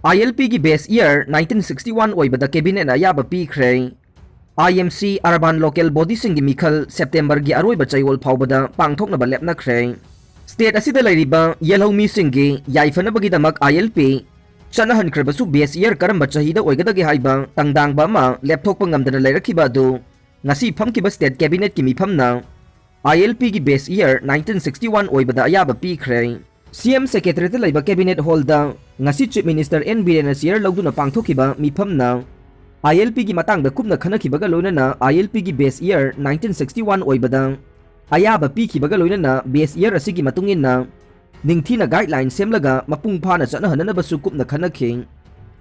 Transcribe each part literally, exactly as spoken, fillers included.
ILPꯒꯤ best year nineteen sixty one ꯑꯣꯏꯕꯗ cabinetꯅ ꯑꯌꯥꯕ ꯄꯤꯈ꯭ꯔꯦ꯫ IMC urban local bodyꯁꯤꯡꯒꯤ ꯃꯤꯈꯜ Septemberꯒꯤ ꯑꯔꯣꯏꯕ ꯆꯌꯣꯜ ꯐꯥꯎꯕꯗ ꯄꯥꯡꯊꯣꯛꯅꯕ ꯂꯦꯞꯅꯈ꯭ꯔꯦ꯫ State ꯑꯁꯤꯗ ꯂꯩꯔꯤꯕ ꯌꯦꯜꯍꯧ ꯃꯤꯁꯤꯡꯒꯤ ꯌꯥꯏꯐꯅꯕꯒꯤꯗꯃꯛ ILP ꯆꯠꯅꯍꯟꯈ꯭ꯔꯕꯁꯨ best year ꯀꯔꯝꯕ ꯆꯍꯤꯗ ꯑꯣꯏꯒꯗꯒꯦ ꯍꯥꯏꯕ ꯇꯪꯗꯥꯡꯕ ꯑꯃ ꯂꯦꯞꯊꯣꯛꯄ ꯉꯝꯗꯅ ꯂꯩꯔꯛꯈꯤꯕ ꯑꯗꯨ ꯉꯁꯤ ꯐꯝꯈꯤꯕ state cabinetꯀꯤ ꯃꯤꯐꯝꯅ ILPꯒꯤ best year nineteen sixty one ꯑꯣꯏꯕꯗ ꯑꯌꯥꯕ ꯄꯤꯈ꯭ꯔꯦ꯫ CM Secretariatꯇ ꯂꯩꯕ cabinet hallꯗ ꯉꯁꯤ Chief Minister N ꯕꯤꯔꯦꯟꯅ chair ꯂꯧꯗꯨꯅ ꯄꯥꯡꯊꯣꯛꯈꯤꯕ ꯃꯤꯐꯝꯅ ILPꯒꯤ ꯃꯇꯥꯡꯗ ꯀꯨꯞꯅ ꯈꯟꯅꯈꯤꯕꯒ ꯂꯣꯏꯅꯅ ILPꯒꯤ best year nineteen sixty one ꯑꯣꯏꯕꯗ ꯑꯌꯥꯕ ꯄꯤꯈꯤꯕꯒ ꯂꯣꯏꯅꯅ best year ꯑꯁꯤꯒꯤ ꯃꯇꯨꯡ ꯏꯟꯅ ꯅꯤꯡꯊꯤꯅ guideline ꯁꯦꯝꯂꯒ ꯃꯄꯨꯡ ꯐꯥꯅ ꯆꯠꯅꯍꯟꯅꯅꯕꯁꯨ ꯀꯨꯞꯅ ꯈꯟꯅꯈꯤ꯫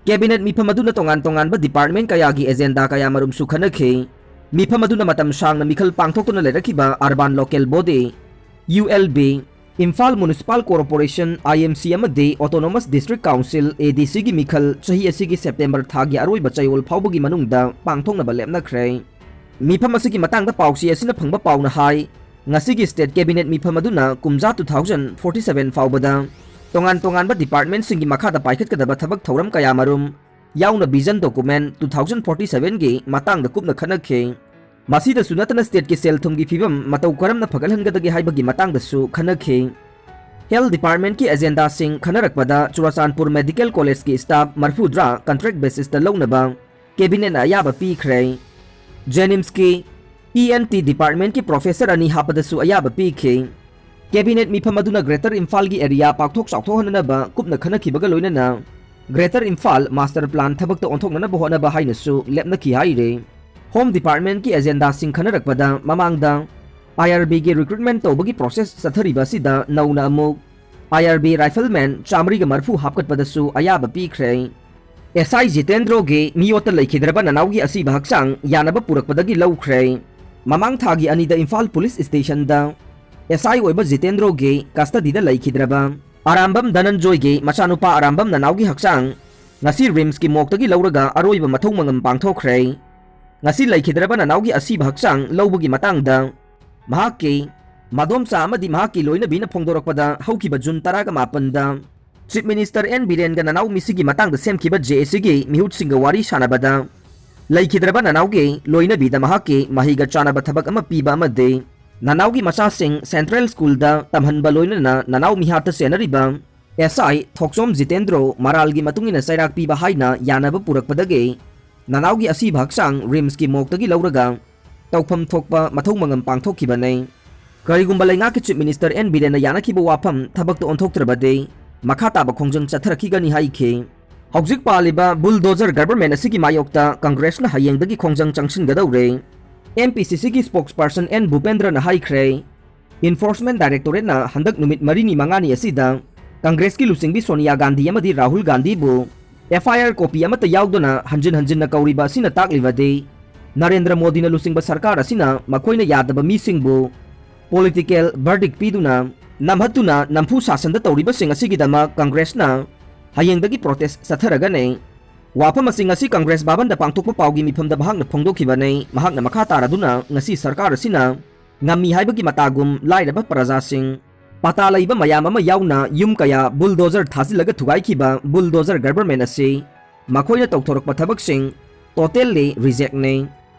Cabinet ꯃꯤꯐꯝ ꯑꯗꯨꯅ ꯇꯣꯉꯥꯟ ꯇꯣꯉꯥꯟꯕ department ꯀꯌꯥꯒꯤ agenda ꯀꯌꯥ ꯃꯔꯨꯝꯁꯨ ꯈꯟꯅꯈꯤ꯫ ꯃꯤꯐꯝ ꯑꯗꯨꯅ ꯃꯇꯝ ꯁꯥꯡꯅ ꯃꯤꯈꯜ ꯄꯥꯡꯊꯣꯛꯇꯨꯅ ꯂꯩꯔꯛꯈꯤꯕ urban local body, ULB, Imphal Municipal Corporation, IMC ꯑꯃꯗꯤ Autonomous District Council, ADCꯒꯤ ꯃꯤꯈꯜ ꯆꯍꯤ ꯑꯁꯤꯒꯤ September ꯊꯥꯒꯤ ꯑꯔꯣꯏꯕ ꯆꯌꯣꯜ ꯐꯥꯎꯕꯒꯤ ꯃꯅꯨꯡꯗ ꯄꯥꯡꯊꯣꯛꯅꯕ ꯂꯦꯞꯅꯈ꯭ꯔꯦ꯫ ꯃꯤꯐꯝ ꯑꯁꯤꯒꯤ ꯃꯇꯥꯡꯗ ꯄꯥꯎꯆꯦ ꯑꯁꯤꯅ ꯐꯪꯕ ꯄꯥꯎꯅ ꯍꯥꯏ, ꯉꯁꯤꯒꯤ state cabinet ꯃꯤꯐꯝ ꯑꯗꯨꯅ ꯀꯨꯝꯖꯥ two thousand forty seven ꯐꯥꯎꯕꯗ ꯇꯣꯉꯥꯟ ꯇꯣꯉꯥꯟꯕ departmentꯁꯤꯡꯒꯤ ꯃꯈꯥꯗ ꯄꯥꯏꯈꯠꯀꯗꯕ ꯊꯕꯛ ꯊꯧꯔꯝ ꯀꯌꯥ ꯃꯔꯨꯝ ꯌꯥꯎꯅ vision document two thousand forty sevenꯒꯤ ꯃꯇꯥꯡꯗ ꯀꯨꯞꯅ ꯈꯟꯅꯈꯤ꯫ ꯃꯁꯤꯗꯁꯨ ꯅꯠꯇꯅ stateꯀꯤ ꯁꯦꯜ ꯊꯨꯝꯒꯤ ꯐꯤꯕꯝ ꯃꯇꯧ ꯀꯔꯝꯅ ꯐꯒꯠꯍꯟꯒꯗꯒꯦ ꯍꯥꯏꯕꯒꯤ ꯃꯇꯥꯡꯗꯁꯨ ꯈꯟꯅꯈꯤ꯫ Health departmentꯀꯤ agendaꯁꯤꯡ ꯈꯟꯅꯔꯛꯄꯗ Churachandpur Medical Collegeꯀꯤ staff ꯃꯔꯐꯨꯗ꯭ꯔꯥ contract basisꯇ ꯂꯧꯅꯕ cabinetꯅ ꯑꯌꯥꯕ ꯄꯤꯈ꯭ꯔꯦ꯫ JNIMSꯀꯤ ENT departmentꯀꯤ professor ꯑꯅꯤ ꯍꯥꯞꯄꯗꯁꯨ ꯑꯌꯥꯕ ꯄꯤꯈꯤ꯫ Cabinet ꯃꯤꯐꯝ ꯑꯗꯨꯅ Greater ꯏꯝꯐꯥꯜꯒꯤ area ꯄꯥꯛꯊꯣꯛ ꯆꯥꯎꯊꯣꯛꯍꯟꯅꯅꯕ ꯀꯨꯞꯅ ꯈꯟꯅꯈꯤꯕꯒ ꯂꯣꯏꯅꯅ Greater ꯏꯝꯐꯥꯜ master plan ꯊꯕꯛꯇ ꯑꯣꯟꯊꯣꯛꯅꯅꯕ ꯍꯣꯠꯅꯕ ꯍꯥꯏꯅꯁꯨ ꯂꯦꯞꯅꯈꯤ ꯍꯥꯏꯔꯤ꯫ Home departmentꯀꯤ agendaꯁꯤꯡ ꯈꯟꯅꯔꯛꯄꯗ ꯃꯃꯥꯡꯗ IRBꯒꯤ recruitment ꯇꯧꯕꯒꯤ process ꯆꯠꯊꯔꯤꯕ ꯑꯁꯤꯗ ꯅꯧꯅ ꯑꯃꯨꯛ IRB rifleman ꯆꯥꯃꯔꯤꯒ ꯃꯔꯐꯨ ꯍꯥꯞꯀꯠꯄꯗꯁꯨ ꯑꯌꯥꯕ ꯄꯤꯈ꯭ꯔꯦ꯫ SI ꯖꯤꯇꯦꯟꯗ꯭ꯔꯣꯒꯤ ꯃꯤꯑꯣꯠꯇ ꯂꯩꯈꯤꯗ꯭ꯔꯕ ꯅꯅꯥꯎꯒꯤ ꯑꯁꯤꯕ ꯍꯛꯆꯥꯡ ꯌꯥꯅꯕ ꯄꯨꯔꯛꯄꯗꯒꯤ ꯂꯧꯈ꯭ꯔꯦ꯫ ꯃꯃꯥꯡ ꯊꯥꯒꯤ ꯑꯅꯤꯗ ꯏꯝꯐꯥꯜ police stationꯗ SI ꯑꯣꯏꯕ ꯖꯤꯇꯦꯟꯗ꯭ꯔꯣꯒꯤ custodyꯗ ꯂꯩꯈꯤꯗ꯭ꯔꯕ ꯑꯔꯥꯝꯕꯝ ꯙꯅꯟꯖꯣꯏꯒꯤ ꯃꯆꯥꯅꯨꯄꯥ ꯑꯔꯥꯝꯕꯝ ꯅꯅꯥꯎꯒꯤ ꯍꯛꯆꯥꯡ ꯉꯁꯤ RIMSꯀꯤ morgueꯇꯒꯤ ꯂꯧꯔꯒ ꯑꯔꯣꯏꯕ ꯃꯊꯧ ꯃꯉꯝ ꯄꯥꯡꯊꯣꯛꯈ꯭ꯔꯦ꯫ ꯉꯁꯤ ꯂꯩꯈꯤꯗ꯭ꯔꯕ ꯅꯅꯥꯎꯒꯤ ꯑꯁꯤꯕ ꯍꯛꯆꯥꯡ ꯂꯧꯕꯒꯤ ꯃꯇꯥꯡꯗ ꯃꯍꯥꯛꯀꯤ ꯃꯗꯣꯝꯆꯥ ꯑꯃꯗꯤ ꯃꯍꯥꯛꯀꯤ ꯂꯣꯏꯅꯕꯤꯅ ꯐꯣꯡꯗꯣꯔꯛꯄꯗ ꯍꯧꯈꯤꯕ June ꯇꯔꯥꯒ ꯃꯥꯄꯟꯗ Chief Minister N ꯕꯤꯔꯦꯟꯒ ꯅꯅꯥꯎ ꯃꯤꯁꯤꯒꯤ ꯃꯇꯥꯡꯗ ꯁꯦꯝꯈꯤꯕ ꯖꯦ ꯑꯦ ꯁꯤꯒꯤ ꯃꯤꯍꯨꯠꯁꯤꯡꯒ ꯋꯥꯔꯤ ꯁꯥꯟꯅꯕꯗ, ꯂꯩꯈꯤꯗ꯭ꯔꯕ ꯅꯅꯥꯎꯒꯤ ꯂꯣꯏꯅꯕꯤꯗ ꯃꯍꯥꯛꯀꯤ ꯃꯍꯩꯒ ꯆꯥꯟꯅꯕ ꯊꯕꯛ ꯑꯃ ꯄꯤꯕ ꯑꯃꯗꯤ ꯅꯅꯥꯎꯒꯤ ꯃꯆꯥꯁꯤꯡ ꯁꯦꯟꯇ꯭ꯔꯦꯜ ꯁ꯭ꯀꯨꯜꯗ ꯇꯝꯍꯟꯕ ꯂꯣꯏꯅꯅ ꯅꯅꯥꯎ ꯃꯤꯍꯥꯠꯇ ꯆꯦꯟꯅꯔꯤꯕ ꯑꯦꯁ ꯑꯥꯏ ꯊꯣꯛꯆꯣꯝ ꯖꯤꯇꯦꯟꯗ꯭ꯔꯣ ꯃꯔꯥꯜꯒꯤ ꯃꯇꯨꯡ ꯏꯟꯅ ꯆꯩꯔꯥꯛ ꯄꯤꯕ ꯍꯥꯏꯅ ꯌꯥꯅꯕ ꯄꯨꯔꯛꯄꯗꯒꯤ ꯅꯅꯥꯎꯒꯤ ꯑꯁꯤꯕ ꯍꯛꯆꯥꯡ ꯔꯤꯝꯁꯀꯤ ꯃꯣꯛꯇꯒꯤ ꯂꯧꯔꯒ ꯇꯧꯐꯝ ꯊꯣꯛꯄ ꯃꯊꯧ ꯃꯉꯝ ꯄꯥꯡꯊꯣꯛꯈꯤꯕꯅꯤ꯫ ꯀꯔꯤꯒꯨꯝꯕ ꯂꯩꯉꯥꯛꯀꯤ ꯆꯤꯐ ꯃꯤꯅꯤꯁꯇꯔ ꯑꯦꯟ ꯕꯤꯔꯦꯟꯅ ꯌꯥꯅꯈꯤꯕ ꯋꯥꯐꯝ ꯊꯕꯛꯇ ꯑꯣꯟꯊꯣꯛꯇ꯭ꯔꯕꯗꯤ ꯃꯈꯥ ꯇꯥꯕ ꯈꯣꯡꯖꯪ ꯆꯠꯊꯔꯛꯈꯤꯒꯅꯤ ꯍꯥꯏꯈꯤ꯫ ꯍꯧꯖꯤꯛ ꯄꯥꯜꯂꯤꯕ ꯕꯨꯜꯗꯣꯖꯔ ꯒꯚꯔꯟꯃꯦꯟ ꯑꯁꯤꯒꯤ ꯃꯥꯌꯣꯛꯇ ꯀꯪꯒ꯭ꯔꯦꯁꯅ ꯍꯌꯦꯡꯗꯒꯤ ꯈꯣꯡꯖꯪ ꯆꯪꯁꯤꯟꯒꯗꯧꯔꯦ꯫ ꯑꯦꯝ ꯄꯤ ꯁꯤ ꯁꯤꯒꯤ ꯁ꯭ꯄꯣꯛꯁꯄꯔꯁꯟ ꯑꯦꯟ ꯚꯨꯄꯦꯟꯗ꯭ꯔꯅ ꯍꯥꯏꯈ꯭ꯔꯦ, ꯏꯟꯐꯣꯔꯁꯃꯦꯟ ꯗꯥꯏꯔꯦꯛꯇꯣꯔꯦꯠꯅ ꯍꯟꯗꯛ ꯅꯨꯃꯤꯠ ꯃꯔꯤꯅꯤ ꯃꯉꯥꯅꯤ ꯑꯁꯤꯗ ꯀꯪꯒ꯭ꯔꯦꯁꯀꯤ ꯂꯨꯆꯤꯡꯕꯤ ꯁꯣꯅꯤꯌꯥ ꯒꯥꯟꯙꯤ ꯑꯃꯗꯤ ꯔꯥꯍꯨꯜ ꯒꯥꯟꯙꯤꯕꯨ ꯑꯦꯐ ꯑꯥꯏ ꯑꯥꯔ ꯀꯣꯄꯤ ꯑꯃꯠꯇ ꯌꯥꯎꯗꯅ ꯍꯟꯖꯤꯟ ꯍꯟꯖꯤꯟꯅ ꯀꯧꯔꯤꯕ ꯑꯁꯤꯅ ꯇꯥꯛꯂꯤꯕꯗꯤ ꯅꯔꯦꯟꯗ꯭ꯔ ꯃꯣꯗꯤꯅ ꯂꯨꯆꯤꯡꯕ ꯁꯔꯀꯥꯔ ꯑꯁꯤꯅ ꯃꯈꯣꯏꯅ ꯌꯥꯗꯕ ꯃꯤꯁꯤꯡꯕꯨ ꯄꯣꯂꯤꯇꯤꯀꯦꯜ ꯚꯔꯗꯤꯛ ꯄꯤꯗꯨꯅ ꯅꯝꯍꯠꯇꯨꯅ ꯅꯝꯐꯨ ꯁꯥꯁꯟꯗ ꯇꯧꯔꯤꯕꯁꯤꯡ ꯑꯁꯤꯒꯤꯗꯃꯛ ꯀꯪꯒ꯭ꯔꯦꯁꯅ ꯍꯌꯦꯡꯗꯒꯤ ꯄ꯭ꯔꯣꯇꯦꯁ ꯆꯠꯊꯔꯒꯅꯤ꯫ ꯋꯥꯐꯝ ꯑꯁꯤ ꯉꯁꯤ ꯀꯪꯒ꯭ꯔꯦꯁ ꯚꯕꯟꯗ ꯄꯥꯡꯊꯣꯛꯄ ꯄꯥꯎꯒꯤ ꯃꯤꯐꯝꯗ ꯃꯍꯥꯛꯅ ꯐꯣꯡꯗꯣꯛꯈꯤꯕꯅꯤ꯫ ꯃꯍꯥꯛꯅ ꯃꯈꯥ ꯇꯥꯔꯗꯨꯅ ꯉꯁꯤ ꯁꯔꯀꯥꯔ ꯑꯁꯤꯅ ꯉꯝꯃꯤ ꯍꯥꯏꯕꯒꯤ ꯃꯇꯥꯒꯨꯝ ꯂꯥꯏꯔꯕ ꯄ꯭ꯔꯖꯥꯁꯤꯡ, ꯄꯇꯥ ꯂꯩꯕ ꯃꯌꯥꯝ ꯑꯃ ꯌꯥꯎꯅ ꯌꯨꯝ ꯀꯌꯥ ꯕꯨꯜꯗꯣꯖꯔ ꯊꯥꯖꯤꯜꯂꯒ ꯊꯨꯒꯥꯏꯈꯤꯕ ꯕꯨꯜꯗꯣꯖꯔ ꯒꯚꯔꯟꯃꯦꯟ ꯑꯁꯤ ꯃꯈꯣꯏꯅ ꯇꯧꯊꯣꯔꯛꯄ ꯊꯕꯛꯁꯤꯡ ꯇꯣꯇꯦꯜꯂꯤ ꯔꯤꯖꯦꯛꯅꯤ꯫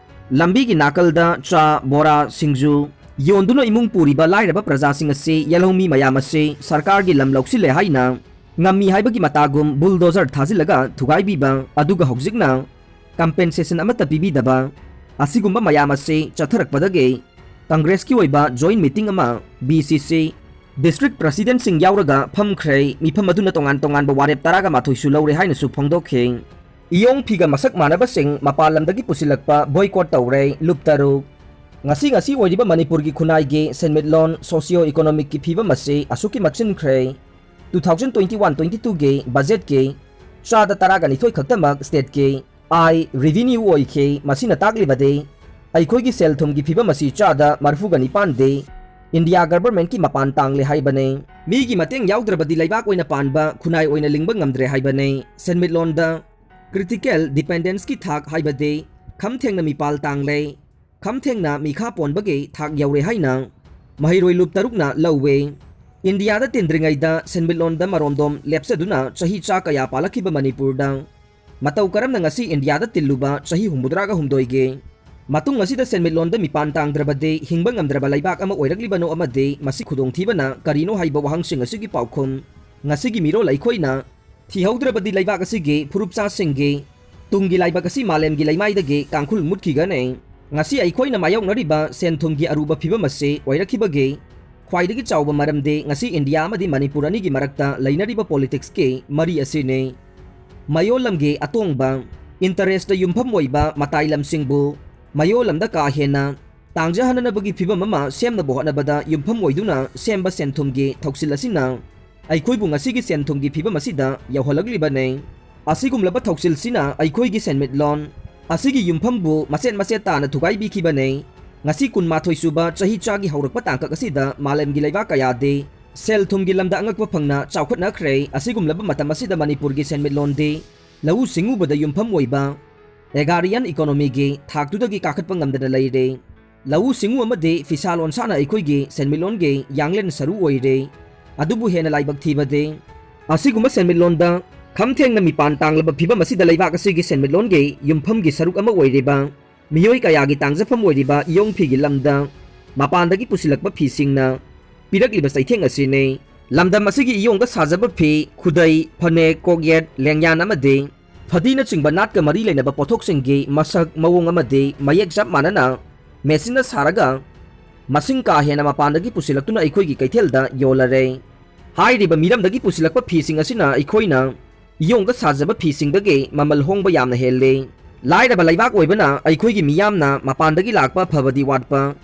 ꯂꯝꯕꯤꯒꯤ ꯅꯥꯀꯜꯗ ꯆꯥ, ꯕꯣꯔꯥ, ꯁꯤꯡꯖꯨ ꯌꯣꯟꯗꯨꯅ ꯏꯃꯨꯡ ꯄꯨꯔꯤꯕ ꯂꯥꯏꯔꯕ ꯄ꯭ꯔꯖꯥꯁꯤꯡ ꯑꯁꯤ ꯌꯦꯜꯍꯧꯃꯤ ꯃꯌꯥꯝ ꯑꯁꯤ ꯁꯔꯀꯥꯔꯒꯤ ꯂꯝ ꯂꯧꯁꯤꯜꯂꯦ ꯍꯥꯏꯅ ꯉꯝꯃꯤ ꯍꯥꯏꯕꯒꯤ ꯃꯇꯥꯒꯨꯝ ꯕꯨꯜꯗꯣꯖꯔ ꯊꯥꯖꯤꯜꯂꯒ ꯊꯨꯒꯥꯏꯕꯤꯕ, ꯑꯗꯨꯒ ꯍꯧꯖꯤꯛꯅ ꯀꯝꯄꯦꯟꯁꯦꯁꯟ ꯑꯃꯠꯇ ꯄꯤꯕꯤꯗꯕ, ꯑꯁꯤꯒꯨꯝꯕ ꯃꯌꯥꯝ ꯑꯁꯤ ꯆꯠꯊꯔꯛꯄꯗꯒꯤ ꯀꯪꯒ꯭ꯔꯦꯁꯀꯤ ꯑꯣꯏꯕ ꯖꯣꯏꯟ ꯃꯤꯇꯤꯡ ꯑꯃ ꯕꯤ ꯁꯤ ꯁꯤ ꯗꯤꯁꯇ꯭ꯔꯤꯛ ꯄ꯭ꯔꯁꯤꯗꯦꯟꯠꯁꯤꯡ ꯌꯥꯎꯔꯒ ꯐꯝꯈ꯭ꯔꯦ꯫ ꯃꯤꯐꯝ ꯑꯗꯨꯅ ꯇꯣꯉꯥꯟ ꯇꯣꯉꯥꯟꯕ ꯋꯥꯔꯦꯞ ꯇꯔꯥꯒ ꯃꯥꯊꯣꯏꯁꯨ ꯂꯧꯔꯦ ꯍꯥꯏꯅꯁꯨ ꯐꯣꯡꯗꯣꯛꯈꯤ꯫ ꯏꯌꯣꯡ ꯐꯤꯒ ꯃꯁꯛ ꯃꯥꯟꯅꯕꯁꯤꯡ ꯃꯄꯥꯟ ꯂꯝꯗꯒꯤ ꯄꯨꯁꯤꯜꯂꯛꯄ ꯕꯣꯏꯀꯣꯠ ꯇꯧꯔꯦ꯫ ꯂꯨꯞ ꯇꯔꯨꯛ꯫ ꯉꯁꯤ ꯉꯁꯤ ꯑꯣꯏꯔꯤꯕ ꯃꯅꯤꯄꯨꯔꯒꯤ ꯈꯨꯟꯅꯥꯏꯒꯤ ꯁꯦꯟꯃꯤꯠꯂꯣꯟ, ꯁꯣꯁꯤꯌꯣ ꯏꯀꯣꯅꯣꯃꯤꯛꯀꯤ ꯐꯤꯕꯝ ꯑꯁꯤ ꯑꯁꯨꯛꯀꯤ ꯃꯆꯤꯟꯈ꯭ꯔꯦ꯫ Two thousand twenty one twenty ꯇꯨꯒꯤ ꯕꯖꯦꯠꯀꯤ ꯆꯥꯗ ꯇꯔꯥꯒ ꯅꯤꯊꯣꯏ ꯈꯛꯇꯃꯛ ꯁ꯭ꯇꯦꯠꯀꯤ ꯑꯥꯏ ꯔꯤꯚꯤꯅ꯭ꯌꯨ ꯑꯣꯏꯈꯤ꯫ ꯃꯁꯤꯅ ꯇꯥꯛꯂꯤꯕꯗꯤ ꯑꯩꯈꯣꯏꯒꯤ ꯁꯦꯜ ꯊꯨꯝꯒꯤ ꯐꯤꯕꯝ ꯑꯁꯤ ꯆꯥꯗ ꯃꯔꯤꯐꯨꯒ ꯅꯤꯄꯥꯟꯗꯤ ꯏꯟꯗꯤꯌꯥ ꯒꯚꯔꯟꯃꯦꯟꯠꯀꯤ ꯃꯄꯥꯟ ꯇꯥꯡꯂꯦ ꯍꯥꯏꯕꯅꯤ꯫ ꯃꯤꯒꯤ ꯃꯇꯦꯡ ꯌꯥꯎꯗ꯭ꯔꯕꯗꯤ ꯂꯩꯕꯥꯛ ꯑꯣꯏꯅ ꯄꯥꯟꯕ ꯈꯨꯟꯅꯥꯏ ꯑꯣꯏꯅ ꯂꯤꯡꯕ ꯉꯝꯗ꯭ꯔꯦ ꯍꯥꯏꯕꯅꯤ꯫ ꯁꯦꯟꯃꯤꯠꯂꯣꯟꯗ ꯀ꯭ꯔꯤꯇꯤꯀꯦꯜ ꯗꯤꯄꯦꯟꯗꯦꯟꯁꯀꯤ ꯊꯥꯛ ꯍꯥꯏꯕꯗꯤ ꯈꯝ ꯊꯦꯡꯅ ꯃꯤꯄꯥꯜ ꯇꯥꯡꯂꯦ, ꯈꯝ ꯊꯦꯡꯅ ꯃꯤꯈꯥ ꯄꯣꯟꯕꯒꯤ ꯊꯥꯛ ꯌꯧꯔꯦ ꯍꯥꯏꯅ ꯃꯍꯩꯔꯣꯏ ꯂꯨꯞ ꯇꯔꯨꯛꯅ ꯂꯧꯋꯦ꯫ ꯏꯟꯗꯤꯌꯥꯗ ꯇꯤꯟꯗ꯭ꯔꯤꯉꯩꯗ ꯁꯦꯟꯃꯤꯠꯂꯣꯟꯗ ꯃꯔꯣꯝꯗꯣꯝ ꯂꯦꯞꯆꯗꯨꯅ ꯆꯍꯤ ꯆꯥ ꯀꯌꯥ ꯄꯥꯜꯂꯛꯈꯤꯕ ꯃꯅꯤꯄꯨꯔꯗ ꯃꯇꯧ ꯀꯔꯝꯅ ꯉꯁꯤ ꯏꯟꯗꯤꯌꯥꯗ ꯇꯤꯜꯂꯨꯕ ꯆꯍꯤ ꯍꯨꯝꯐꯨꯇꯔꯥꯒ ꯍꯨꯝꯗꯣꯏꯒꯤ ꯃꯇꯨꯡ ꯑꯁꯤꯗ ꯁꯦꯟꯃꯤꯠꯂꯣꯟꯗ ꯃꯤꯄꯥꯟ ꯇꯥꯡꯗ꯭ꯔꯕꯗꯤ ꯍꯤꯡꯕ ꯉꯝꯗ꯭ꯔꯕ ꯂꯩꯕꯥꯛ ꯑꯃ ꯑꯣꯏꯔꯛꯂꯤꯕꯅꯣ ꯑꯃꯗꯤ ꯃꯁꯤ ꯈꯨꯗꯣꯡꯊꯤꯕꯅ ꯀꯔꯤꯅꯣ ꯍꯥꯏꯕ ꯋꯥꯍꯪꯁꯤꯡ ꯑꯁꯤꯒꯤ ꯄꯥꯎꯈꯨꯝ ꯉꯁꯤꯒꯤ ꯃꯤꯔꯣꯜ ꯑꯩꯈꯣꯏꯅ ꯊꯤꯍꯧꯗ꯭ꯔꯕꯗꯤ ꯂꯩꯕꯥꯛ ꯑꯁꯤꯒꯤ ꯐꯨꯔꯨꯞꯆꯥꯁꯤꯡꯒꯤ ꯇꯨꯡꯒꯤ ꯂꯥꯏꯕꯛ ꯑꯁꯤ ꯃꯥꯂꯦꯝꯒꯤ ꯂꯩꯃꯥꯏꯗꯒꯤ ꯀꯥꯡꯈꯨꯜ ꯃꯨꯠꯈꯤꯒꯅꯤ꯫ ꯉꯁꯤ ꯑꯩꯈꯣꯏꯅ ꯃꯥꯌꯣꯛꯅꯔꯤꯕ ꯁꯦꯟ ꯊꯨꯝꯒꯤ ꯑꯔꯨꯕ ꯐꯤꯕꯝ ꯑꯁꯤ ꯑꯣꯏꯔꯛꯈꯤꯕꯒꯤ ꯈ꯭ꯋꯥꯏꯗꯒꯤ ꯆꯥꯎꯕ ꯃꯔꯝꯗꯤ ꯉꯁꯤ ꯏꯟꯗꯤꯌꯥ ꯑꯃꯗꯤ ꯃꯅꯤꯄꯨꯔ ꯑꯅꯤꯒꯤ ꯃꯔꯛꯇ ꯂꯩꯅꯔꯤꯕ ꯄꯣꯂꯤꯇꯤꯛꯁꯀꯤ ꯃꯔꯤ ꯑꯁꯤꯅꯤ꯫ ꯃꯌꯣꯜꯂꯝꯒꯤ ꯑꯇꯣꯡꯕ, ꯏꯟꯇꯔꯦꯁꯇ ꯌꯨꯝꯐꯝ ꯑꯣꯏꯕ ꯃꯇꯥꯏ ꯂꯝꯁꯤꯡꯕꯨ ꯃꯌꯣꯜꯂꯝꯗ ꯀꯥ ꯍꯦꯟꯅ ꯇꯥꯡꯖꯍꯟꯅꯅꯕꯒꯤ ꯐꯤꯕꯝ ꯑꯃ ꯁꯦꯝꯅꯕ ꯍꯣꯠꯅꯕꯗ ꯌꯨꯝꯐꯝ ꯑꯣꯏꯗꯨꯅ ꯁꯦꯝꯕ ꯁꯦꯟ ꯊꯨꯝꯒꯤ ꯊꯧꯁꯤꯜ ꯑꯁꯤꯅ ꯑꯩꯈꯣꯏꯕꯨ ꯉꯁꯤꯒꯤ ꯁꯦꯟ ꯊꯨꯝꯒꯤ ꯐꯤꯕꯝ ꯑꯁꯤꯗ ꯌꯧꯍꯜꯂꯛꯂꯤꯕꯅꯤ꯫ ꯑꯁꯤꯒꯨꯝꯂꯕ ꯊꯧꯁꯤꯜꯁꯤꯅ ꯑꯩꯈꯣꯏꯒꯤ ꯁꯦꯟꯃꯤꯠꯂꯣꯟ ꯑꯁꯤꯒꯤ ꯌꯨꯝꯐꯝꯕꯨ ꯃꯆꯦꯠ ꯃꯆꯦꯠ ꯇꯥꯅ ꯊꯨꯒꯥꯏꯕꯤꯈꯤꯕꯅꯤ꯫ ꯉꯁꯤ ꯀꯨꯟꯃꯥꯊꯣꯏ ꯁꯨꯕ ꯆꯍꯤ ꯆꯥꯒꯤ ꯍꯧꯔꯛꯄ ꯇꯥꯡꯀꯛ ꯑꯁꯤꯗ ꯃꯥꯂꯦꯝꯒꯤ ꯂꯩꯕꯥꯛ ꯀꯌꯥꯗꯤ ꯁꯦꯜ ꯊꯨꯝꯒꯤ ꯂꯝꯗ ꯑꯉꯛꯄ ꯐꯪꯅ ꯆꯥꯎꯈꯠꯅꯈ꯭ꯔꯦ꯫ ꯑꯁꯤꯒꯨꯝꯂꯕ ꯃꯇꯝ ꯑꯁꯤꯗ ꯃꯅꯤꯄꯨꯔꯒꯤ ꯁꯦꯟꯃꯤꯠꯂꯣꯟꯗꯤ ꯂꯧꯎ ꯁꯤꯡꯎꯕꯗ ꯌꯨꯝꯐꯝ ꯑꯣꯏꯕ ꯑꯦꯒꯥꯔꯤꯌꯟ ꯏꯀꯣꯅꯣꯃꯤꯒꯤ ꯊꯥꯛꯇꯨꯗꯒꯤ ꯀꯥꯈꯠꯄ ꯉꯝꯗꯅ ꯂꯩꯔꯦ꯫ ꯂꯧꯎ ꯁꯤꯡꯎ ꯑꯃꯗꯤ ꯐꯤꯁꯥ ꯂꯣꯟꯁꯥꯅ ꯑꯩꯈꯣꯏꯒꯤ ꯁꯦꯟꯃꯤꯠꯂꯣꯟꯒꯤ ꯌꯥꯡꯂꯦꯟ ꯁꯔꯨ ꯑꯣꯏꯔꯦ꯫ ꯑꯗꯨꯕꯨ ꯍꯦꯟꯅ ꯂꯥꯏꯕꯛ ꯊꯤꯕꯗꯤ ꯑꯁꯤꯒꯨꯝꯕ ꯁꯦꯟꯃꯤꯠꯂꯣꯟꯗ ꯈꯝ ꯊꯦꯡꯅ ꯃꯤꯄꯥꯟ ꯇꯥꯡꯂꯕ ꯐꯤꯕꯝ ꯑꯁꯤꯗ ꯂꯩꯕꯥꯛ ꯑꯁꯤꯒꯤ ꯁꯦꯟꯃꯤꯠꯂꯣꯟꯒꯤ ꯌꯨꯝꯐꯝꯒꯤ ꯁꯔꯨꯛ ꯑꯃ ꯑꯣꯏꯔꯤꯕ ꯃꯤꯑꯣꯏ ꯀꯌꯥꯒꯤ ꯇꯥꯡꯖꯐꯝ ꯑꯣꯏꯔꯤꯕ ꯏꯌꯣꯡ ꯐꯤꯒꯤ ꯂꯝꯗ ꯃꯄꯥꯟꯗꯒꯤ ꯄꯨꯁꯤꯜꯂꯛꯄ ꯐꯤꯁꯤꯡꯅ ꯄꯤꯔꯛꯂꯤꯕ ꯆꯩꯊꯦꯡ ꯑꯁꯤꯅꯤ꯫ ꯂꯝꯗꯝ ꯑꯁꯤꯒꯤ ꯏꯌꯣꯡꯗ ꯁꯥꯖꯕ ꯐꯤ, ꯈꯨꯗꯩ, ꯐꯅꯦꯛ, ꯀꯣꯛꯌꯦꯠ, ꯂꯦꯡꯌꯥꯟ ꯑꯃꯗꯤ ꯐꯗꯤꯅꯆꯤꯡꯕ ꯅꯥꯠꯀ ꯃꯔꯤ ꯂꯩꯅꯕ ꯄꯣꯠꯊꯣꯛꯁꯤꯡꯒꯤ ꯃꯁꯛ ꯃꯑꯣꯡ ꯑꯃꯗꯤ ꯃꯌꯦꯛ ꯆꯞ ꯃꯥꯟꯅꯅ ꯃꯦꯆꯤꯟꯅ ꯁꯥꯔꯒ ꯃꯁꯤꯡ ꯀꯥ ꯍꯦꯟꯅ ꯃꯄꯥꯟꯗꯒꯤ ꯄꯨꯁꯤꯜꯂꯛꯇꯨꯅ ꯑꯩꯈꯣꯏꯒꯤ ꯀꯩꯊꯦꯜꯗ ꯌꯣꯜꯂꯔꯦ꯫ ꯍꯥꯏꯔꯤꯕ ꯃꯤꯔꯝꯗꯒꯤ ꯄꯨꯁꯤꯜꯂꯛꯄ ꯐꯤꯁꯤꯡ ꯑꯁꯤꯅ ꯑꯩꯈꯣꯏꯅ ꯏꯌꯣꯡꯗ ꯁꯥꯖꯕ ꯐꯤꯁꯤꯡꯗꯒꯤ ꯃꯃꯜ ꯍꯣꯡꯕ ꯌꯥꯝꯅ ꯍꯦꯜꯂꯤ꯫ ꯂꯥꯏꯔꯕ ꯂꯩꯕꯥꯛ ꯑꯣꯏꯕꯅ ꯑꯩꯈꯣꯏꯒꯤ ꯃꯤꯌꯥꯝꯅ ꯃꯄꯥꯟꯗꯒꯤ ꯂꯥꯛꯄ ꯐꯕꯗꯤ ꯋꯥꯠꯄ,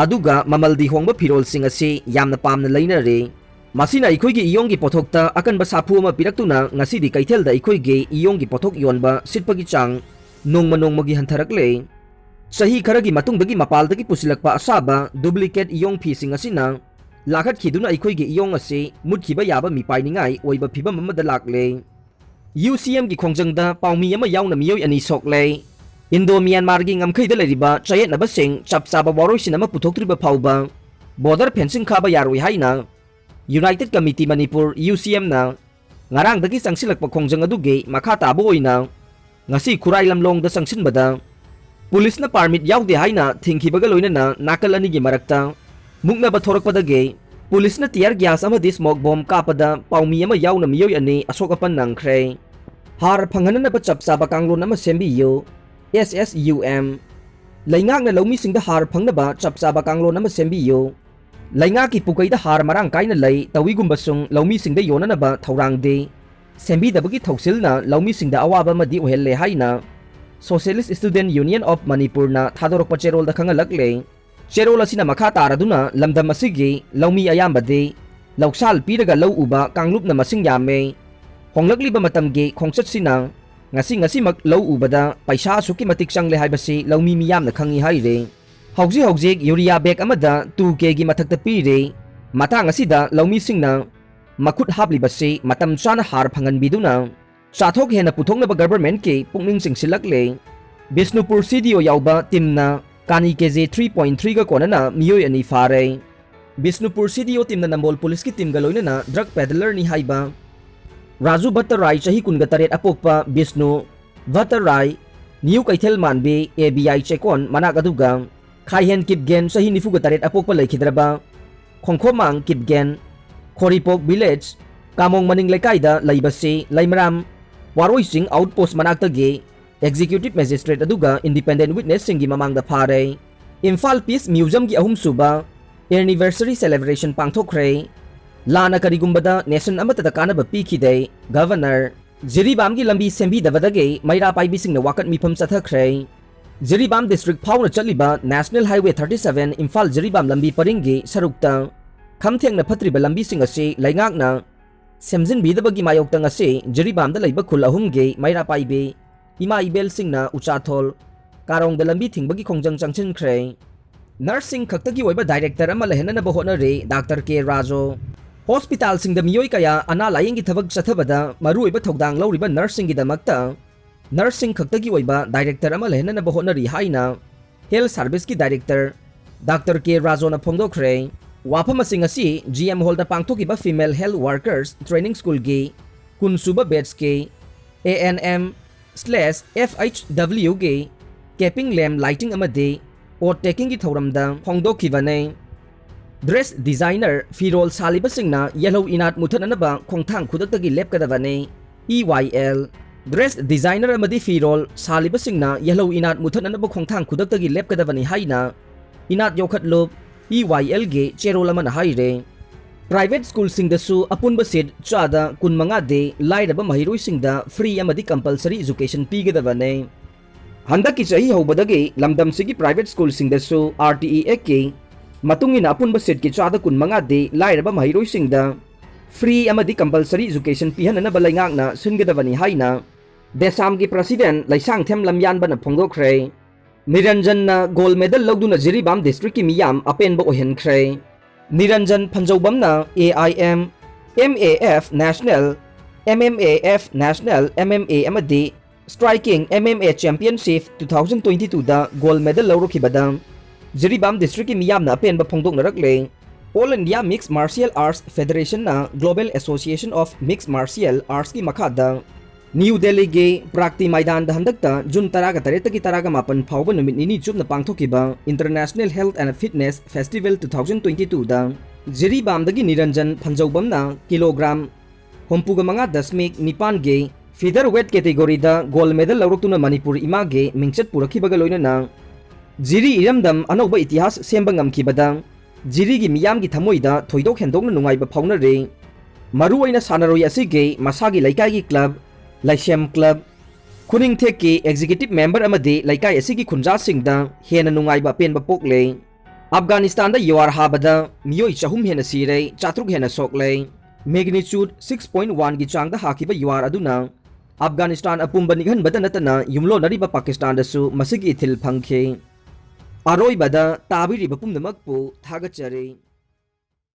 ꯑꯗꯨꯒ ꯃꯃꯜꯗꯤ ꯍꯣꯡꯕ ꯐꯤꯔꯣꯜꯁꯤꯡ ꯑꯁꯤ ꯌꯥꯝꯅ ꯄꯥꯝꯅ ꯂꯩꯅꯔꯦ꯫ ꯃꯁꯤꯅ ꯑꯩꯈꯣꯏꯒꯤ ꯏꯌꯣꯡꯒꯤ ꯄꯣꯠꯊꯣꯛꯇ ꯑꯀꯟꯕ ꯁꯥꯐꯨ ꯑꯃ ꯄꯤꯔꯛꯇꯨꯅ ꯉꯁꯤꯗꯤ ꯀꯩꯊꯦꯜꯗ ꯑꯩꯈꯣꯏꯒꯤ ꯏꯌꯣꯡꯒꯤ ꯄꯣꯠꯊꯣꯛ ꯌꯣꯟꯕ ꯁꯤꯠꯄꯒꯤ ꯆꯥꯡ ꯅꯣꯡꯃ ꯅꯣꯡꯃꯒꯤ ꯍꯟꯊꯔꯛꯂꯦ꯫ ꯆꯍꯤ ꯈꯔꯒꯤ ꯃꯇꯨꯡꯗꯒꯤ ꯃꯄꯥꯜꯗꯒꯤ ꯄꯨꯁꯤꯜꯂꯛꯄ ꯑꯁꯥꯕ duplicate ꯏꯌꯣꯡ ꯐꯤꯁꯤꯡ ꯑꯁꯤꯅ ꯂꯥꯈꯠꯈꯤꯗꯨꯅ ꯑꯩꯈꯣꯏꯒꯤ ꯏꯌꯣꯡ ꯑꯁꯤ ꯃꯨꯠꯈꯤꯕ ꯌꯥꯕ ꯃꯤꯄꯥꯏꯅꯤꯡꯉꯥꯏ ꯑꯣꯏꯕ ꯐꯤꯕꯝ ꯑꯃꯗ ꯂꯥꯛꯂꯦ꯫ ꯌꯨ ꯁꯤ ꯑꯦꯝꯒꯤ ꯈꯣꯡꯖꯪꯗ ꯄꯥꯎꯃꯤ ꯑꯃ ꯌꯥꯎꯅ ꯃꯤꯑꯣꯏ ꯑꯅꯤ ꯁꯣꯛꯂꯦ꯫ ꯏꯟꯗꯣ ꯃ꯭ꯌꯥꯟꯃꯥꯔꯒꯤ ꯉꯝꯈꯩꯗ ꯂꯩꯔꯤꯕ ꯆꯌꯦꯠꯅꯕꯁꯤꯡ ꯆꯞ ꯆꯥꯕ ꯋꯥꯔꯣꯏꯁꯤꯟ ꯑꯃ ꯄꯨꯊꯣꯛꯇ꯭ꯔꯤꯕ ꯐꯥꯎꯕ border fencing ꯈꯥꯕ ꯌꯥꯔꯣꯏ ꯍꯥꯏꯅ United Committee Manipur, UCMꯅ ꯉꯔꯥꯡꯗꯒꯤ ꯆꯪꯁꯤꯜꯂꯛꯄ ꯈꯣꯡꯖꯪ ꯑꯗꯨꯒꯤ ꯃꯈꯥ ꯇꯥꯕ ꯑꯣꯏꯅ ꯉꯁꯤ ꯈꯨꯔꯥꯏ ꯂꯝꯂꯣꯡꯗ ꯆꯪꯁꯤꯟꯕꯗ ꯄꯨꯂꯤꯁꯅ ꯄꯥꯔꯃꯤꯠ ꯌꯥꯎꯗꯦ ꯍꯥꯏꯅ ꯊꯤꯡꯈꯤꯕꯒ ꯂꯣꯏꯅꯅ ꯅꯥꯀꯜ ꯑꯅꯤꯒꯤ ꯃꯔꯛꯇ ꯃꯨꯛꯅꯕ ꯊꯣꯔꯛꯄꯗꯒꯤ ꯄꯨꯂꯤꯁꯅ tear gas ꯑꯃꯗꯤ smoke bomb ꯀꯥꯞꯄꯗ ꯄꯥꯎꯃꯤ ꯑꯃ ꯌꯥꯎꯅ ꯃꯤꯑꯣꯏ ꯑꯅꯤ ꯑꯁꯣꯛ ꯑꯄꯟ ꯅꯪꯈ꯭ꯔꯦ꯫ ꯍꯥꯔ ꯐꯪꯍꯟꯅꯅꯕ ꯆꯞ ꯆꯥꯕ ꯀꯥꯡꯂꯣꯟ ꯑꯃ ꯁꯦꯝꯕꯤꯌꯨ, SSUM꯫ ꯂꯩꯉꯥꯛꯅ ꯂꯧꯃꯤꯁꯤꯡꯗ ꯍꯥꯔ ꯐꯪꯅꯕ ꯆꯞ ꯆꯥꯕ ꯀꯥꯡꯂꯣꯟ ꯑꯃ ꯁꯦꯝꯕꯤꯌꯨ꯫ ꯂꯩꯉꯥꯛꯀꯤ ꯄꯨꯀꯩꯗ ꯍꯥꯔ ꯃꯔꯥꯡ ꯀꯥꯏꯅ ꯂꯩ, ꯇꯧꯏꯒꯨꯝꯕꯁꯨꯡ ꯂꯧꯃꯤꯁꯤꯡꯗ ꯌꯣꯟꯅꯅꯕ ꯊꯧꯔꯥꯡꯗꯤ ꯁꯦꯝꯕꯤꯗꯕꯒꯤ ꯊꯧꯁꯤꯜꯅ ꯂꯧꯃꯤꯁꯤꯡꯗ ꯑꯋꯥꯕ ꯑꯃꯗꯤ ꯑꯣꯏꯍꯜꯂꯦ ꯍꯥꯏꯅ Socialist Student Union of ꯃꯅꯤꯄꯨꯔꯅ ꯊꯥꯗꯣꯔꯛꯄ ꯆꯦꯔꯣꯜꯗ ꯈꯪꯍꯜꯂꯛꯂꯦ꯫ ꯆꯦꯔꯣꯜ ꯑꯁꯤꯅ ꯃꯈꯥ ꯇꯥꯔꯗꯨꯅ ꯂꯝꯗꯝ ꯑꯁꯤꯒꯤ ꯂꯧꯃꯤ ꯑꯌꯥꯝꯕꯗꯤ ꯂꯧꯁꯥꯜ ꯄꯤꯔꯒ ꯂꯧ ꯎꯕ ꯀꯥꯡꯂꯨꯞꯅ ꯃꯁꯤꯡ ꯌꯥꯝꯃꯦ꯫ ꯍꯣꯡꯂꯛꯂꯤꯕ ꯃꯇꯝꯒꯤ ꯈꯣꯡꯆꯠꯁꯤꯅ ꯉꯁꯤ ꯉꯁꯤꯃꯛ ꯂꯧ ꯎꯕꯗ ꯄꯩꯁꯥ ꯑꯁꯨꯛꯀꯤ ꯃꯇꯤꯛ ꯆꯪꯂꯦ ꯍꯥꯏꯕꯁꯤ ꯂꯧꯃꯤ ꯃꯤꯌꯥꯝꯅ ꯈꯪꯏ ꯍꯥꯏꯔꯤ꯫ ꯍꯧꯖꯤꯛ ꯍꯧꯖꯤꯛ ꯌꯨꯔꯤꯌꯥ ꯕꯦꯒ ꯑꯃꯗ two K ꯒꯤ ꯃꯊꯛꯇ ꯄꯤꯔꯤ꯫ ꯃꯇꯥꯡ ꯑꯁꯤꯗ ꯂꯧꯃꯤꯁꯤꯡꯅ ꯃꯈꯨꯠ ꯍꯥꯞꯂꯤꯕꯁꯤ ꯃꯇꯝ ꯆꯥꯅ ꯍꯥꯔ ꯐꯪꯍꯟꯕꯤꯗꯨꯅ ꯆꯥꯊꯣꯛ ꯍꯦꯟꯅ ꯄꯨꯊꯣꯛꯅꯕ ꯒꯚꯔꯟꯃꯦꯟꯠꯀꯤ ꯄꯨꯛꯅꯤꯡ ꯆꯤꯡꯁꯤꯜꯂꯛꯂꯦ꯫ ꯕꯤꯁꯅꯨꯄꯨꯔ CDO ꯌꯥꯎꯕ ꯇꯤꯝꯅ ꯀꯥꯅꯤ KG three point three ꯒ ꯀꯣꯟꯅꯅ ꯃꯤꯑꯣꯏ ꯑꯅꯤ ꯐꯥꯔꯦ꯫ ꯕꯤꯁꯅꯨꯄꯨꯔ CDO ꯇꯤꯝꯅ ꯅꯝꯕꯣꯜ ꯄꯨꯂꯤꯁꯀꯤ ꯇꯤꯝꯒ ꯂꯣꯏꯅꯅ drug peddler ꯅꯤ ꯍꯥꯏꯕ ꯔꯥꯖꯨ ꯚꯠꯇ ꯔꯥꯏ, ꯆꯍꯤ ꯀꯨꯟꯒ ꯇꯔꯦꯠ ꯑꯄꯣꯛꯄ ꯕꯤꯁꯅꯨ ꯚꯠꯇ ꯔꯥꯏ, ꯅ꯭ꯌꯨ ꯀꯩꯊꯦꯜ ꯃꯥꯟꯕꯤ, ABI ꯆꯦꯀꯣꯟ ꯃꯅꯥꯛ ꯑꯗꯨꯒ ꯈꯥꯏꯍꯦꯟ ꯀꯤꯞꯒꯦꯟ, ꯆꯍꯤ ꯅꯤꯐꯨꯒ ꯇꯔꯦꯠ ꯑꯄꯣꯛꯄ ꯂꯩꯈꯤꯗ꯭ꯔꯕ ꯈꯣꯡꯈꯣꯃꯥꯡ ꯀꯤꯞꯒꯦꯟ, ꯈꯣꯔꯤꯄꯣꯛ ꯚꯤꯂꯦꯖ, ꯀꯥꯃꯣꯡ ꯃꯅꯤꯡ ꯂꯩꯀꯥꯏꯗ ꯂꯩꯕꯁꯤ ꯂꯩꯃꯔꯥꯝ ꯋꯥꯔꯣꯏ ꯆꯤꯡ ꯑꯥꯎꯠꯄꯣꯁ ꯃꯅꯥꯛꯇꯒꯤ executive magistrate ꯑꯗꯨꯒ independent witness ꯁꯤꯡꯒꯤ ꯃꯃꯥꯡꯗ ꯐꯥꯔꯦ꯫ ꯏꯝꯐꯥꯜ ꯄꯤꯁ ꯃ꯭ꯌꯨꯖꯝꯒꯤ ꯑꯍꯨꯝꯁꯨꯕ anniversary celebration ꯄꯥꯡꯊꯣꯛꯈ꯭ꯔꯦ꯫ ꯂꯥꯟꯅ ꯀꯔꯤꯒꯨꯝꯕꯗ nation ꯑꯃꯠꯇꯗ ꯀꯥꯟꯅꯕ ꯄꯤꯈꯤꯗꯦ, ꯒꯚꯔꯅꯔ꯫ ꯖꯤꯔꯤꯕꯥꯝꯒꯤ ꯂꯝꯕꯤ ꯁꯦꯝꯕꯤꯗꯕꯗꯒꯤ ꯃꯩꯔꯥ ꯄꯥꯏꯕꯤꯁꯤꯡꯅ ꯋꯥꯀꯠ ꯃꯤꯐꯝ ꯆꯠꯊꯈ꯭ꯔꯦ꯫ ꯖꯤꯔꯤꯕꯥꯝ district ꯐꯥꯎꯅ ꯆꯠꯂꯤꯕ National Highway thirty seven Imphal Jiribam ꯂꯝꯕꯤ ꯄꯔꯤꯡꯒꯤ ꯁꯔꯨꯛꯇ ꯈꯝ ꯊꯦꯡꯅ ꯐꯠꯇ꯭ꯔꯤꯕ ꯂꯝꯕꯤꯁꯤꯡ ꯑꯁꯤ ꯂꯩꯉꯥꯛꯅ ꯁꯦꯝꯖꯤꯟꯕꯤꯗꯕꯒꯤ ꯃꯥꯌꯣꯛꯇ ꯉꯁꯤ ꯖꯤꯔꯤꯕꯥꯝꯗ ꯂꯩꯕ ꯈꯨꯜ ꯑꯍꯨꯝꯒꯤ ꯃꯩꯔꯥ ꯄꯥꯏꯕꯤ ꯏꯃꯥ ꯏꯕꯦꯜꯁꯤꯡꯅ ꯎꯆꯥꯊꯣꯜ ꯀꯥꯔꯣꯡꯗ ꯂꯝꯕꯤ ꯊꯤꯡꯕꯒꯤ ꯈꯣꯡꯖꯪ ꯆꯪꯁꯤꯟꯈ꯭ꯔꯦ꯫ ꯅꯔꯁꯁꯤꯡ ꯈꯛꯇꯒꯤ ꯑꯣꯏꯕ ꯗꯥꯏꯔꯦꯛꯇꯔ ꯑꯃ ꯂꯩꯍꯟꯅꯅꯕ ꯍꯣꯠꯅꯔꯤ ꯗꯥꯛꯇꯔ ꯀꯦ ꯔꯥꯖꯨ꯫ ꯍꯣꯁꯄꯤꯇꯥꯜꯁꯤꯡꯗ ꯃꯤꯑꯣꯏ ꯀꯌꯥ ꯑꯅꯥ ꯂꯥꯌꯦꯡꯒꯤ ꯊꯕꯛ ꯆꯠꯊꯕꯗ ꯃꯔꯨꯑꯣꯏꯕ ꯊꯧꯗꯥꯡ ꯂꯧꯔꯤꯕ ꯅꯔꯁꯁꯤꯡꯒꯤꯗꯃꯛꯇ ꯅꯔꯁꯁꯤꯡ ꯈꯛꯇꯒꯤ ꯑꯣꯏꯕ ꯗꯥꯏꯔꯦꯛꯇꯔ ꯑꯃ ꯂꯩꯍꯟꯅꯅꯕ ꯍꯣꯠꯅꯔꯤ ꯍꯥꯏꯅ ꯍꯦꯜꯊ ꯁꯥꯔꯚꯤꯁꯀꯤ ꯗꯥꯏꯔꯦꯛꯇꯔ ꯗꯥꯛꯇꯔ ꯀꯦ ꯔꯥꯖꯨꯅ ꯐꯣꯡꯗꯣꯛꯈ꯭ꯔꯦ꯫ ꯋꯥꯐꯝꯁꯤꯡ ꯑꯁꯤ ꯖꯤ ꯑꯦꯝ ꯍꯣꯜꯗ ꯄꯥꯡꯊꯣꯛꯈꯤꯕ Female Health Workers Training Schoolꯒꯤ ꯀꯨꯟ ꯁꯨꯕ batchꯀꯤ A N M slash F H Wꯒꯤ capping lamp lighting ꯑꯃꯗꯤ oath takingꯒꯤ ꯊꯧꯔꯝꯗ ꯐꯣꯡꯗꯣꯛꯈꯤꯕꯅꯤ꯫ Dress designer, ꯐꯤꯔꯣꯜ ꯁꯥꯂꯤꯕꯁꯤꯡꯅ ꯌꯦꯜꯍꯧ ꯏꯅꯥꯠ ꯃꯨꯊꯠꯅꯅꯕ ꯈꯣꯡꯊꯥꯡ ꯈꯨꯗꯛꯇꯒꯤ ꯂꯦꯞꯀꯗꯕꯅꯤ꯫ E Y L꯫ Dress designer ꯑꯃꯗꯤ ꯐꯤꯔꯣꯜ ꯁꯥꯂꯤꯕꯁꯤꯡꯅ ꯌꯦꯜꯍꯧ ꯏꯅꯥꯠ ꯃꯨꯊꯠꯅꯅꯕ ꯈꯣꯡꯊꯥꯡ ꯈꯨꯗꯛꯇꯒꯤ ꯂꯦꯞꯀꯗꯕꯅꯤ ꯍꯥꯏꯅ ꯏꯅꯥꯠ ꯌꯣꯛꯈꯠꯂꯨꯞ, E Y Lꯒꯤ ꯆꯦꯔꯣꯜ ꯑꯃꯅ ꯍꯥꯏꯔꯦ꯫ Private schoolꯁꯤꯡꯗꯁꯨ ꯑꯄꯨꯟꯕ seat ꯆꯥꯗ ꯀꯨꯟꯃꯉꯥꯗꯤ ꯂꯥꯏꯔꯕ ꯃꯍꯩꯔꯣꯏꯁꯤꯡꯗ free ꯑꯃꯗꯤ compulsory education ꯄꯤꯒꯗꯕꯅꯤ꯫ ꯍꯟꯗꯛꯀꯤ ꯆꯍꯤ ꯍꯧꯕꯗꯒꯤ ꯂꯝꯗꯝꯁꯤꯒꯤ private schoolꯁꯤꯡꯗꯁꯨ R T E Actꯀꯤ ꯃꯇꯨꯡ ꯏꯟꯅ ꯑꯄꯨꯟꯕ seatꯀꯤ ꯆꯥꯗ ꯀꯨꯟꯃꯉꯥꯗꯤ ꯂꯥꯏꯔꯕ ꯃꯍꯩꯔꯣꯏꯁꯤꯡꯗ free ꯑꯃꯗꯤ compulsory education ꯄꯤꯍꯟꯅꯅꯕ ꯂꯩꯉꯥꯛꯅ ꯁꯤꯟꯒꯗꯕꯅꯤ ꯍꯥꯏꯅ ꯗꯦꯁꯥꯝꯒꯤ president ꯂꯩꯁꯥꯡꯊꯦꯝ ꯂꯝꯌꯥꯟꯕꯅ ꯐꯣꯡꯗꯣꯛꯈ꯭ꯔꯦ꯫ ꯅꯤꯔꯟꯖꯟꯅ gold medal ꯂꯧꯗꯨꯅ ꯖꯤꯔꯤꯕꯥꯝ districtꯀꯤ ꯃꯤꯌꯥꯝ ꯑꯄꯦꯟꯕ ꯑꯣꯏꯍꯟꯈ꯭ꯔꯦ꯫ ꯅꯤꯔꯟꯖꯟ ꯐꯟꯖꯧꯕꯝꯅ A I M, M A F National, M M A F National, M M A ꯑꯃꯗꯤ Striking M M A Championship two thousand twenty twoꯗ gold medal ꯂꯧꯔꯛꯈꯤꯕꯗ Jiribam districtꯀꯤ ꯃꯤꯌꯥꯝꯅ ꯑꯄꯦꯟꯕ ꯐꯣꯡꯗꯣꯛꯅꯔꯛꯂꯦ꯫ All India Mixed Martial Arts Federationꯅ Global Association of Mixed Martial Artsꯀꯤ ꯃꯈꯥꯗ new ꯗꯦꯜꯂꯤꯒꯤ ꯄ꯭ꯔꯥꯒꯇꯤ ꯃꯥꯏꯗꯥꯟꯗ ꯍꯟꯗꯛꯇ June ꯇꯔꯥꯒ ꯇꯔꯦꯠꯇꯒꯤ ꯇꯔꯥꯒ ꯃꯥꯄꯟ ꯐꯥꯎꯕ ꯅꯨꯃꯤꯠ ꯅꯤꯅꯤ ꯆꯨꯞꯅ ꯄꯥꯡꯊꯣꯛꯈꯤꯕ International Health and Fitness Festival two thousand twenty twoꯗ ꯖꯤꯔꯤꯕꯥꯝꯗꯒꯤ ꯅꯤꯔꯟꯖꯟ ꯐꯟꯖꯧꯕꯝꯅ ꯀꯤꯂꯣꯒ꯭ꯔꯥꯝ ꯍꯨꯝꯐꯨꯒ ꯃꯉꯥ ꯗꯁꯃꯤꯛ ꯅꯤꯄꯥꯟꯒꯤ feather weight categoryꯗ gold medal ꯂꯧꯔꯛꯇꯨꯅ Manipur ꯏꯃꯥꯒꯤ ꯃꯤꯡꯆꯠ ꯄꯨꯔꯛꯈꯤꯕꯒ ꯂꯣꯏꯅꯅ ꯖꯤꯔꯤ ꯏꯔꯝꯗꯝ ꯑꯅꯧꯕ ꯏꯇꯤꯍꯥꯁ ꯁꯦꯝꯕ ꯉꯝꯈꯤꯕꯗ ꯖꯤꯔꯤꯒꯤ ꯃꯤꯌꯥꯝꯒꯤ ꯊꯃꯣꯏꯗ ꯊꯣꯏꯗꯣꯛ ꯍꯦꯟꯗꯣꯛꯅ ꯅꯨꯡꯉꯥꯏꯕ ꯐꯥꯎꯅꯔꯤ꯫ ꯃꯔꯨꯑꯣꯏꯅ ꯁꯥꯟꯅꯔꯣꯏ ꯑꯁꯤꯒꯤ ꯃꯁꯥꯒꯤ ꯂꯩꯀꯥꯏꯒꯤ club, ꯂꯥꯏꯁꯦꯝ club, ꯈꯨꯅꯤꯡꯊꯦꯛꯀꯤ executive member ꯑꯃꯗꯤ ꯂꯩꯀꯥꯏ ꯑꯁꯤꯒꯤ ꯈꯨꯟꯖꯥꯁꯤꯡꯗ ꯍꯦꯟꯅ ꯅꯨꯡꯉꯥꯏꯕ ꯑꯄꯦꯟꯕ ꯄꯣꯛꯂꯦ꯫ ꯑꯐꯒꯥꯅꯤꯁꯇꯥꯟꯗ ꯌꯨꯍꯥꯔ ꯍꯥꯕꯗ ꯃꯤꯑꯣꯏ ꯆꯍꯨꯝ ꯍꯦꯟꯅ ꯁꯤꯔꯦ, ꯆꯥꯇ꯭ꯔꯨꯛ ꯍꯦꯟꯅ ꯁꯣꯛꯂꯦ꯫ Magnitude six point oneꯒꯤ ꯆꯥꯡꯗ ꯍꯥꯈꯤꯕ ꯌꯨꯍꯥꯔ ꯑꯗꯨꯅ ꯑꯐꯒꯥꯅꯤꯁꯇꯥꯟ ꯑꯄꯨꯝꯕ ꯅꯤꯛꯍꯟꯕꯗ ꯅꯠꯇꯅ ꯌꯨꯝꯂꯣꯟꯅꯔꯤꯕ ꯄꯥꯀꯤꯁꯇꯥꯟꯗꯁꯨ ꯃꯁꯤꯒꯤ ꯏꯊꯤꯜ ꯐꯪꯈꯤ꯫ ꯑꯔꯣꯏꯕꯗ ꯇꯥꯕꯤꯔꯤꯕ ꯄꯨꯝꯅꯃꯛꯄꯨ ꯊꯥꯒꯠꯆꯔꯤ꯫